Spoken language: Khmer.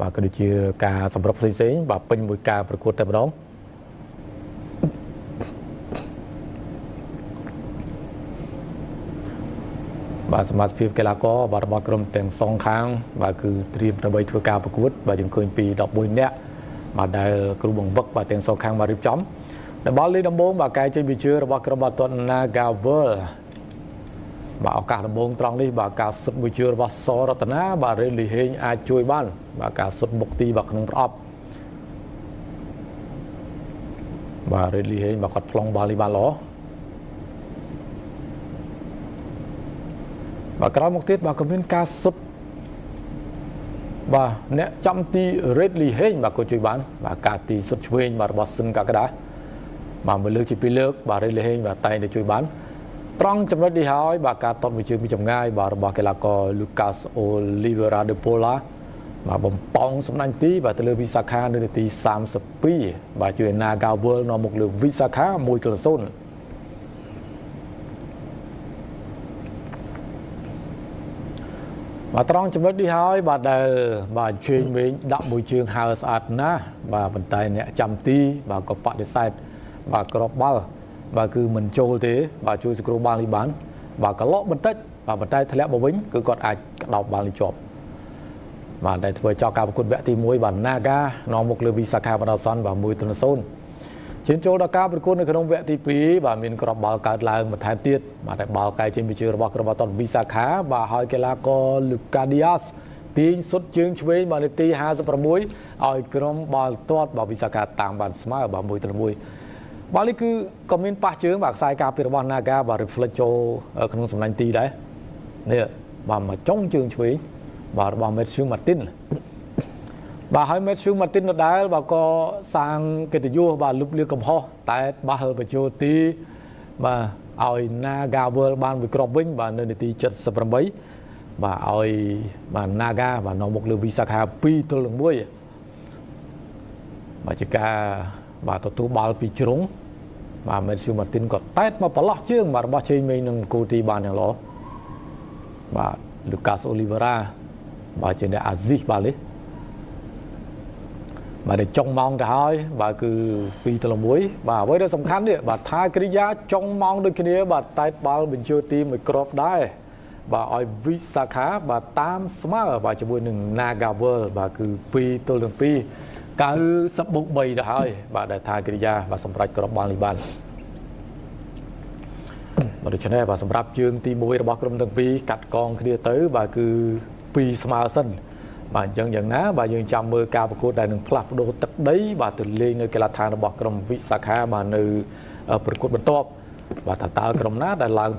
បាទក៏ដូចជាការសម្រុកផ្សេងៗបាទពេញមួយការប្រកួតតែម្ដងបាទសមាជិកភាពកីឡាករបាទរបស់ក្រុមទាំងសងខាងបាទគឺត្រៀមដើម្បីធ្វើការប្រកួតបាទយើងឃើញពី11នាក់បាទដែលគ្រូបង្វឹកបាទទាំងសងខាងមករៀបចំដល់បាល់លេខដំបូងបាទកែចេញពីជឿរបស់ក្រុមបាល់ទាត់ Nagavel បាទឱកាសដំបូងត្រង់នេះបាទការសុទ្ធមួយជឿរបស់សរតនាបាទរេលីហេងអាចជួយបានបាទការសុទ្ធបុកទីបាទក្នុងប្រអប់បាទរេលីហេងបាទគាត់ប្លង់បាល់នេះបានល្អបាទក្រោយមកទៀតបាទក៏មានការសុទ្ធបាទអ្នកចំទី Redley ហេងបាទក៏ជួយបានបាទការទីសុទ្ធឆ្វេងបាទរបស់ស៊ិនកកដាបាទមួយលើកជាពីរលើកបាទ Redley ហេងបាទតែងតែជួយបានត្រង់ចំណុចនេះហើយបាទការតតមួយជើងពីចម្ងាយបាទរបស់កីឡាករ Lucas Oliveira de Paula បាទបំពងសំណាញ់ទីបាទទៅលើវិសាខានៅនាទី32បាទជួយ Naga World នាំមុខលើវិសាខា1-0បាទត្រង់ចំណុចនេះហើយបាទដែលបាទជើងវិញដាក់មួយជើងហើស្អាតណាស់បាទប៉ុន្តែអ្នកចាំទីបាទក៏បដិសេធបាទក្របបាល់បាទគឺមិនចូលទេបាទជួយសង្គ្រោះបាល់នេះបានបាទកឡុកបន្តិចបាទប៉ុន្តែធ្លាក់មកវិញគឺគាត់អាចក្តោបបាល់នេះជាប់បាទដែលធ្វើចោលការប្រកួតវគ្គទី1បាទ Naga នាំមុខលើវិសាខាបណ្ដោះអាសន្នបាទ1-0ឈានចូលដល់ការប្រកួតនៅក្នុងវគ្គទី2បាទមានគ្រាប់បាល់កើតឡើងបន្ថែមទៀតបាទតែបាល់កែចេញពីជើងរបស់ក្រុមបាល់ទាត់វិសាខាបាទហើយកីឡាករលូកាឌីអាសទាញសុទ្ធជើងឆ្វេងបាទនាទី56ឲ្យក្រុមបាល់ទាត់បាទវិសាខាតាមបានស្មើបាទ1-1បាល់នេះគឺក៏មានប៉ះជើងបាទខ្សែការពាររបស់ Naga បាទ reflect ចូលក្នុងសំណាញ់ទីដែរនេះបាទមកចុងជើងឆ្វេងបាទរបស់ Matthew Martin បាទហើយ Matthew Martin ដដែលបាទក៏សាងកិត្តិយសបាទលុបលាកំហុសតែបាល់បញ្ចូលទីបាទឲ្យ Naga World បានមួយគ្រាប់វិញបាទនៅនាទី78បាទឲ្យបាទ Naga បាទនាំមុខលើវិសាខា2-1បាទជាការបាទទទួលបាល់ពីជ្រុងបាទ Matthew Martin ក៏តែតមកប្រឡោះជើងបាទរបស់ជេមីនឹងគូទីបានយ៉ាងល្អបាទ Lucas Oliveira បាទជាអ្នកអាស៊ីសបាទនេះបាទដល់ចុងម៉ោងទៅហើយបាទគឺ2-1បាទអ្វីដែលសំខាន់នេះបាទថាកិរិយាចុងម៉ោងដូចគ្នាបាទតែបាល់បញ្ចូលទីមួយគ្រាប់ដែរបាទឲ្យវិសាខាបាទតាមស្មើបាទជាមួយនឹង Nagavel បាទគឺ2-2 90បូក3ទៅហើយបាទដែលថាកិរិយាបាទសម្រាប់គ្រាប់បាល់នេះបានបាទដូច្នេះបាទសម្រាប់ជើងទី1របស់ក្រុមទាំងពីរកាត់កងគ្នាទៅបាទគឺ2ស្មើសិនបាទអញ្ចឹងយ៉ាងណាបាទយើងចាំមើលការប្រកួតដែលនឹងផ្លាស់ប្ដូរទឹកដីបាទទៅលេងនៅកីឡដ្ឋានរបស់ក្រុមវិសាខាបាទនៅប្រកួតបន្ទាប់បាទតើក្រុមណាដែលឡើង